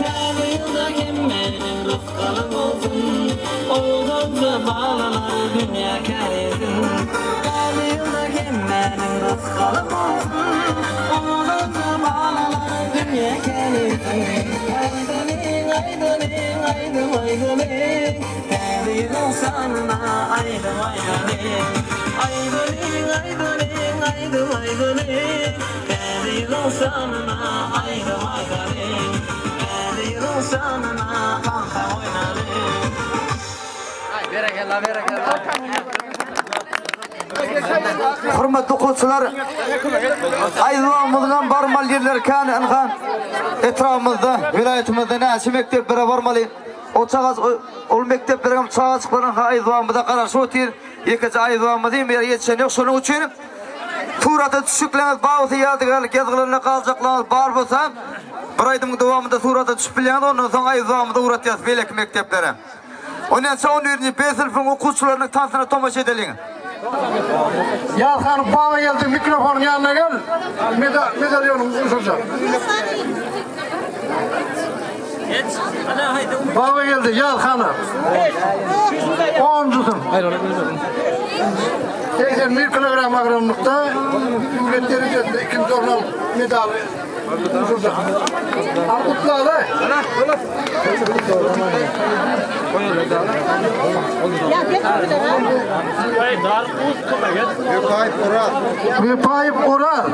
Täze ýylda hemmäniň rysgaly bolsun, Owadanja balalar dünýä kär etsin. Täze ýylda hemmäniň rysgaly bolsun, Owadanja balalar dünýä kär etsin. Aýdalyň, aýdalyň, aýdym aýdalyň, Täze ýylyň şanyna aýdym aýdalyň. Aýdalyň, aýdalyň, aýdym aýdalyň, Täze ýylyň şanyna aýdym aýdalyň. Täze ýylyň şanyna pagta oýnalyň. Hormatly okuwçylar, aýdymymyzdan barmaly ýerler kän, ynha, etrabymyzda, welaýatymyzda näçe mekdeplere barmaly. O çaga ol mekdepleriň hem çagajyklarynyň aýdymymyza garaşyp otyr. Ýekeje aýdymymyz hem ýere ýetişen ýok. Şonuň üçin surata düşjekleňiz bar bolsa ýadygärlik ýazgylarynda galjaklaryňyz bar bolsa, bir aýdymyň dowamynda surata düşüp bilýäňiz, ondan soň aýdymymyzy ugratýarys beýleki mekdeplere. Onýança on birinji B synpyň okuwçylarynyň tansyna tomaşa edeliň. Ýazhanyň baba geldi mikrofonyň ýanyna gel medalýonyňy gowşurjak. Baba geldi Ýazhana. Onunjy synp. 81 kilogram agramlykda döwlet derejesinde ikinji orun alyp medaly gowşurjak. Al gutlaly. Wepaýew Oraz.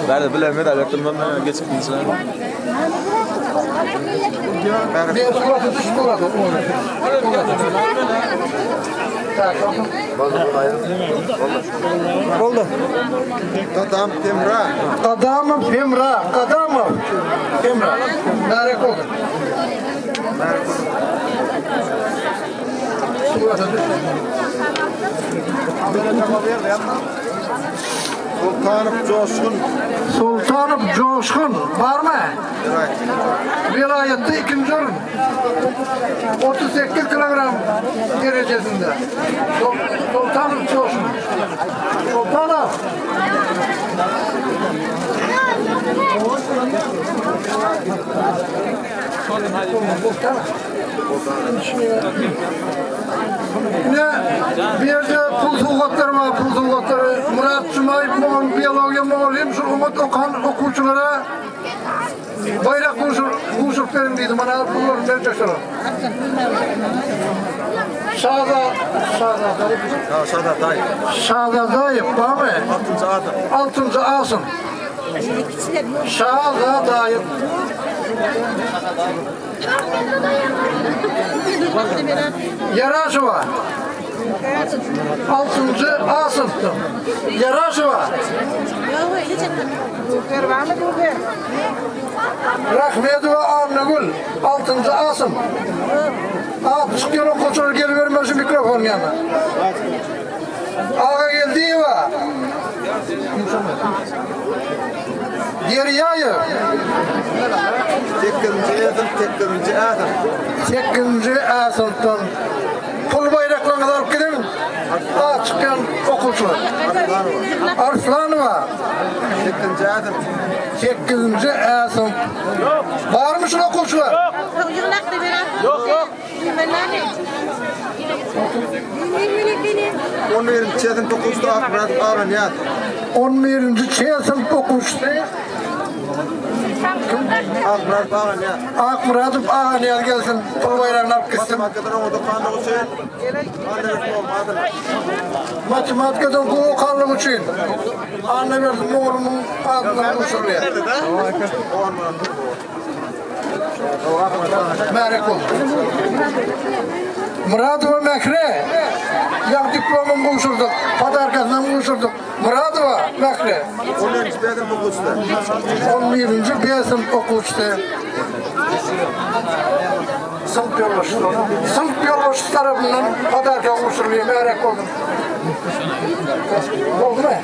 Bärde bile medal etdim ben geçip gitsin. Boldy. Gadam Emra. Gadamow Emra. Gadamow Emra. Märek olsun. Sultanow Coşgun. Sultanow Coşgun. Joşgun barmy? Welaýatda ikinji orun. 38 kilogram derejesinde. Soltanow Joşgun. Soltanow. Ne bir ýerde pul sowgatlary bar, pul sowgatlary. Murat Jumaýew mugallym, biologiýa mugallym şu oňat okan okuwçylara baýrak gowşuryp beriň diýdi. Mana pullaryny berjek şolar. Şaza Şazadaýew. Şazadaýew. Şazadaýew barmy? Altynjy A synp. Altynjy A synp. Şazadaýew. Ýaraşowa. Altynjy A synpda. Ýaraşowa. Rahmedowa Annagül. Altynjy A synp. A çykýan okuwçylar gelibermeli şu mikrofonyň ýanyna. Agageldiýewa. Derýaýew. Sekizinji E synp, sekizinji A synp. Sekizinji A synpdan pul baýraklaryňyzy alyp gidiň. A çykýan okuwçylar. Arslanowa. Sekizinji A synp. Sekizinji A synp. Barmy şul okuwçylar? Ýok, ýok. On birinji Ç synp okuwçysy Akmyrat Aganyýaz. On birinji Ç synp okuwçysy Akmyrat Aganyýaz. Akmyradow Aganyýaz gelsin, pul baýragyny alyp gitsin. Matematikadan oňat okanlygy üçin Annaberdi mugallym adyna. Matematikadan gowy okanlygy üçin Annaberdi mugallymyň adyndan gowşurylýar. Märek bol. Myradowa Mähre. Ýa diplomyny gowşurdyk, podarkasyny gowşurdyk. Myradowa Mähre. 11-nji B synp okuwçysy. 11-nji B synp okuwçysy. Synp ýolbaşçysy. Synp ýolbaşçysy tarapyndan podarka gowşurylýar. Märek bolsun. Boldumy?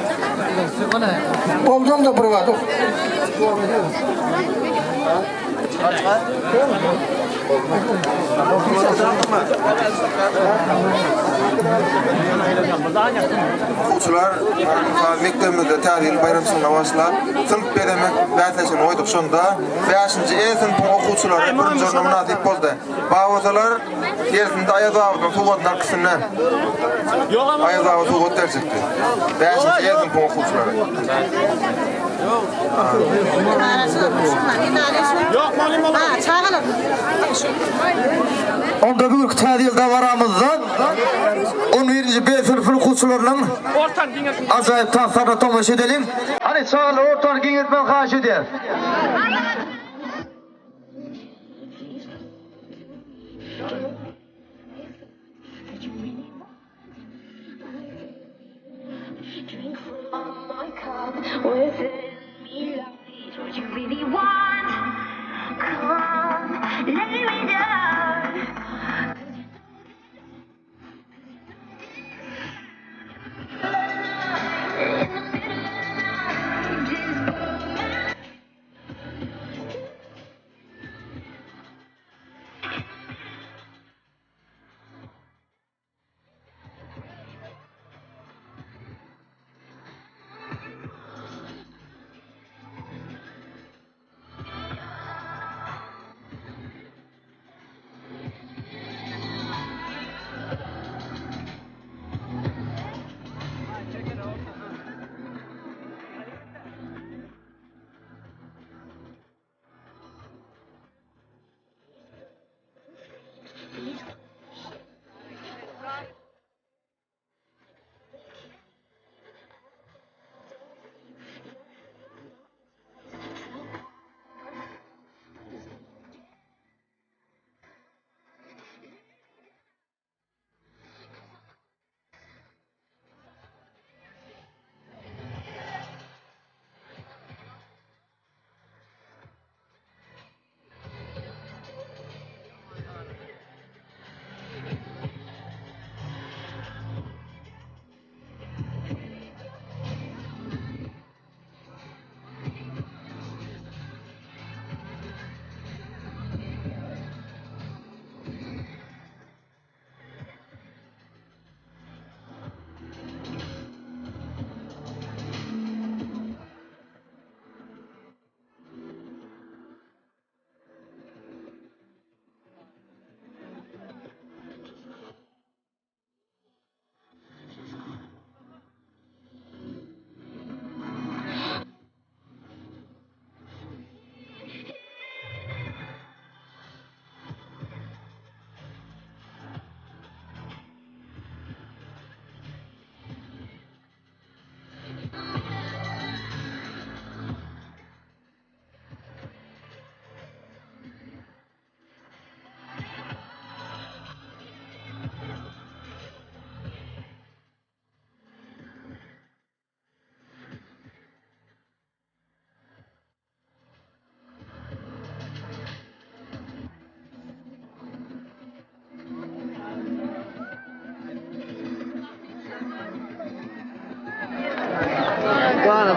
Bolduň da bir wagt. Okuwçylar mekdebimizde Täze ýyl baýramçylygyna bagyşlap, synp bezemek bäsleşigini goýduk. Şonda bäşinji E synpyň okuwçylary birinji orna mynasyp boldy. Babasalar gerisinde Aýaz babadan sowgatlar kysynda. Aýaz baba sowgat berjekdi. Bäşinji E synpyň okuwçylary. Onda bu günki Täze ýyl dabaramyzda 11-nji B synpyň okuwçylarynyň ajaýyp tanslaryna tomaşa edeliň. Hany çagalar ortany giňeltmegi haýyş edýäris.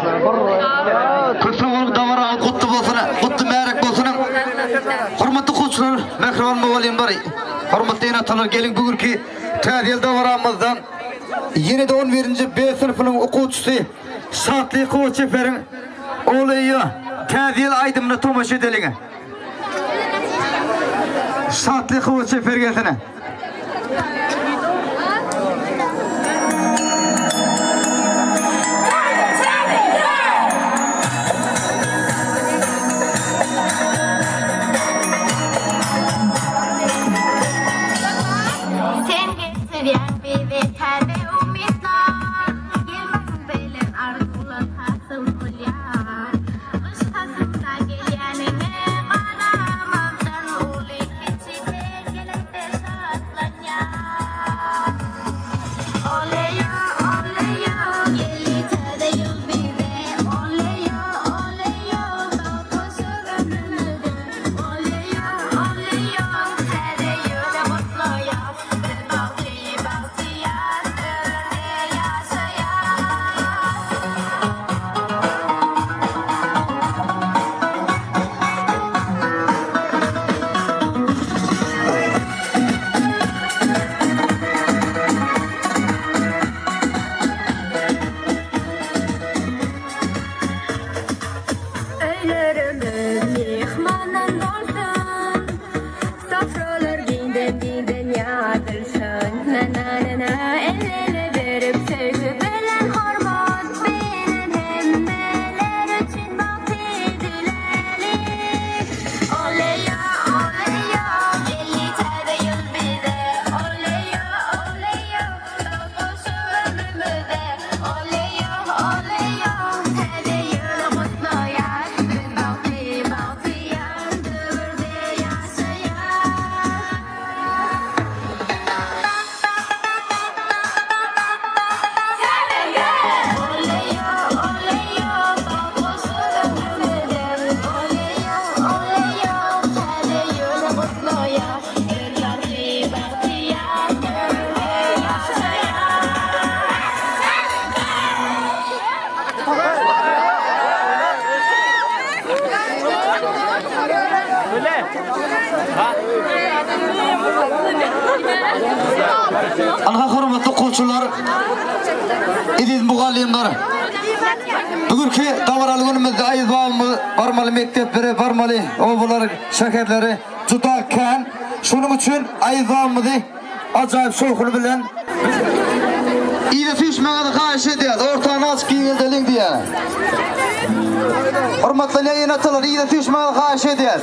Köp sag boluň, dabaraňyz gutly bolsun, gutly märek bolsun. Hormatly okuwçylar, mähriban mugallymlar, hormatly ene-atalar, geliň bu günki Täze ýyl dabaramyzda ýene-de on birinji B synpynyň okuwçysy Şatlykowa Çeperiň Oleýo Täze ýyl aýdymyna tomaşa edeliň. Şatlykowa Çeper gelsin. Sen getirýäň bize täze umytlar, Gelmegiň bilen arzuwlar hasyl bolýar. Gyş paslynda gelýäniňe garamazdan, Uly kiçi sen geleňde şatlanýar. Oleýo, oleýo, geldi täze ýyl bize, Oleýo, oleýo, bagt goşup ömrümize. Oleýo, oleýo, täze ýyly gutlaýas, Biz bagtly, bagtyýar döwürde ýaşaýas. Öýlerimiz myhmandan dolsun, Sofralar giňden-giňden ýazylsyn. Na-na-na-na, el-ele berip, söýgi bilen, hormat bilen hemmeler üçin bagty diläliň. Oleýo, oleýo, geldi täze ýyl bize. Oleýo, oleýo, bagt goşup ömrümize. Oleýo, oleýo, täze ýyly gutlaýas. Biz bagtly, bagtyýar döwürde ýaşaýas. Oleýo, oleýo, bagt goşup ömrümize. Oleýo, oleýo, täze ýyly gutlaýas. Biz bagtly, bagtyýar döwürde ýaşaýas. Anha hormatly okuwçylar, eziz mugallymlar. Bugünki dabaraly günümizde aýyz babamyz barmaly mekdeplere, barmaly obalara, şäherlere juda kän. Şonuň üçin aýyz babamyzy ajaýyp şowhun bilen Yza süýşmegiňizi haýyş edýäs. Ortany açyp giňeldeliň diýýär. Hormatly ene-atalar, yza süýşmegiňizi haýyş edýäs.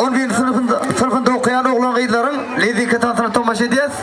On birinji synpynda, synpynda okaýan oglan-gyzlaryň lezginka tansyna tomaşa edýäs.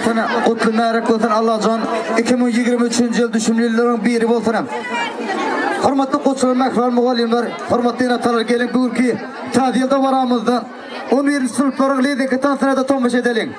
bolsun, gutly märek bolsun Allajan 2023-nji ýyl düşümli ýyllaryň biri bolsun. Hormatly okuwçylar, mähriban mugallymlar, hormatly ene-atalar geliň bu günki Täze ýyl dabaramyzda 11-nji synplaryň lezzetli tansyna-da tomaşa edeliň.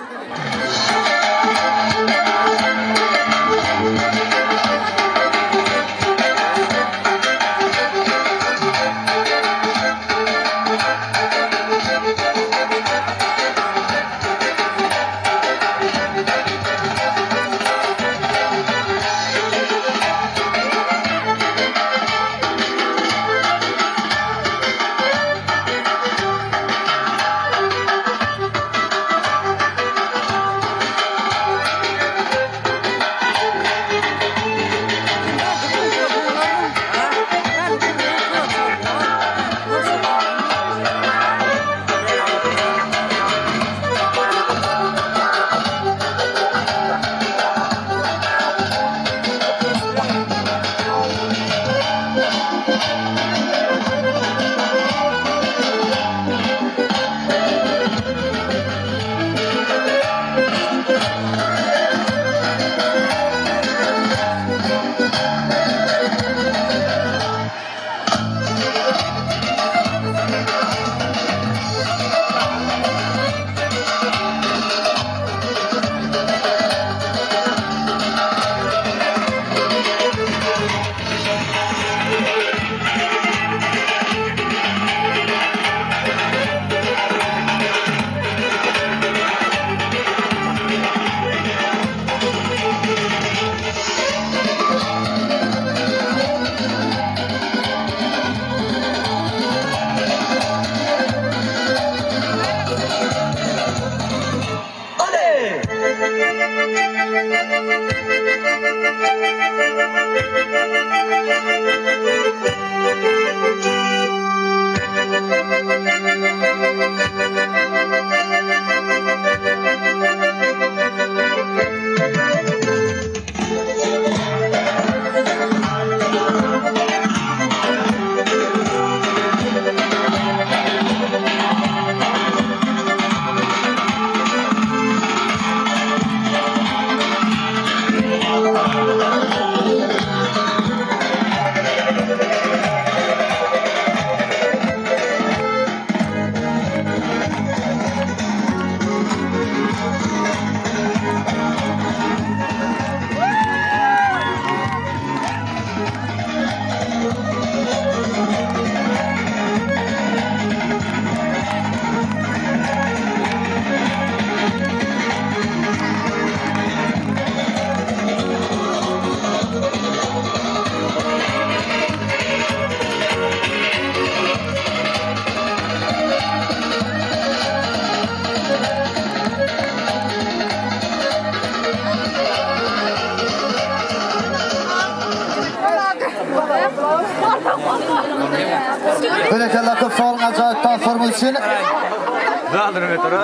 Berekella köp sag boluň ajaýyp tanslaryňyz üçin.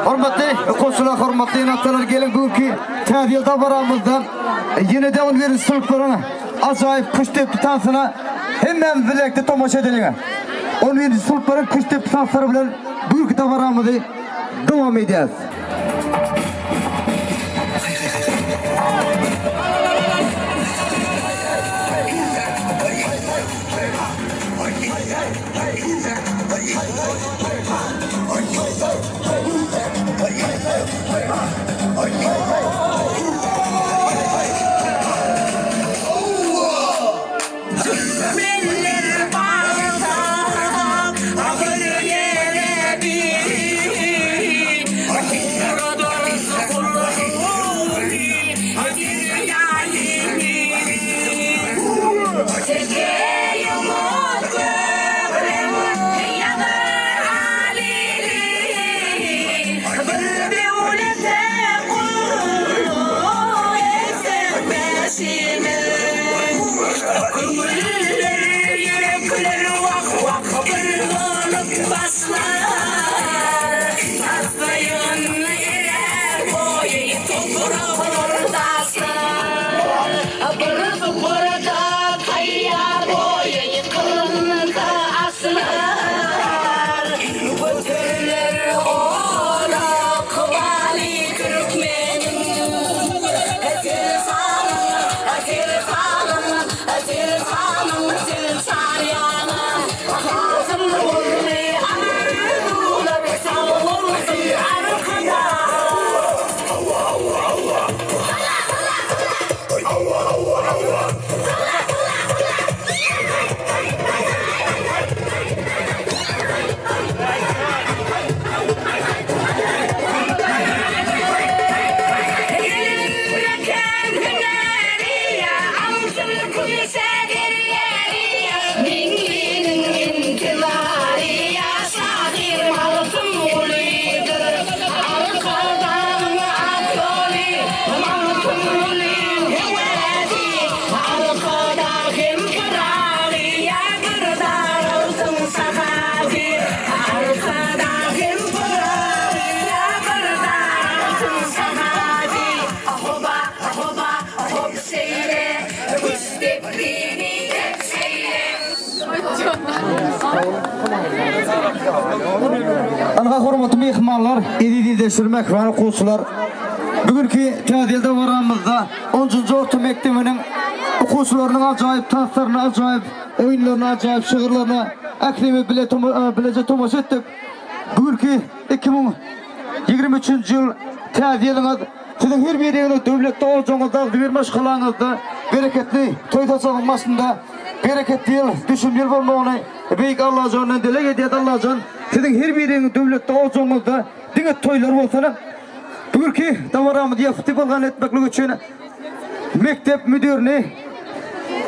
Hormatly okuwçylar, hormatly ene-atalar geliň bu günki Täze ýyl dabaramyzda ýene-de on birinji synplaryň ajaýyp küştdepdi tansyna hemmämiz bilelikde tomaşa edeliň. On birinji synplaryň küştdepdi tanslary bilen bu günki dabaramyzy dowam edýäris. Türkmenler barsak agyr ýere bir Guradarys gullugy derýaýy Teke ýomut gökleň ýazyr alili Bir döwlete gulluk etsek bäşimiz Köňüller, ýürekler wah-wah bir bolup başlar. Tasdaýyn erer boýy topraklar daşlar. Bir suprada taýýar boýy kylynsa aşlar. Göteriler ol ykbaly türkmeniň. Ynha hormatly myhmanlar, eziz ildeşler, mähriban okuwçylar. Bu günki Täze ýyl dabaramyzda 10-njy orta mekdebiniň okuwçylarynyň ajaýyp tanslaryna, ajaýyp oýunlaryna, ajaýyp şygyrlaryna ählimiz bile bileje tomaşa etdik. Bu günki 2023-nji ýyl Täze ýylyňyz siziň her biriňiziň döwletli ojagyňyzda, agzybir maşgalaňyzda bereketli toý saçagyň başynda bereketli ýyl, düşümli ýyl bolmagyny Beýik Allajandan dileg edýäs Allajan siziň her biriňiziň döwletli ojagyňyzda diňe toýlar bolsun. Bu günki dabaramyzy ýapyk yglan etmeklik üçin mekdep müdirini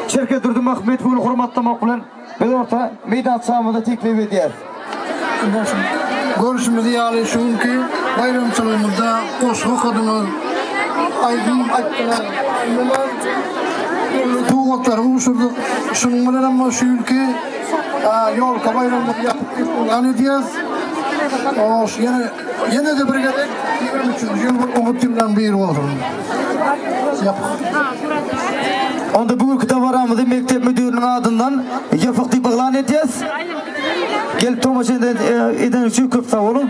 Çerkezdurdy Mahmytowyny hormatlamak bilen biz orta meýdançamyza teklip edýäs. Görşümiz ýaly şu günki baýramçylygymyzda goşgy okadyňyz, aýdym aýtdyňyz, umuman dürli sowgatlary gowşurdyk. Şunuň bilen hem şu ýylky ýolka baýramymyzy ýapyk diýip yglan edýäs. Hoş, ýene ýene-de bir gezek 23-nji ýyl bir oňat ýyllaryň biri bolsun. Ýapyk. Onda bu günki dabaramyzy mekdep müdiriniň adyndan ýapyk diýip yglan edýäs. Gelip tomaşa eden üçin köp sag boluň.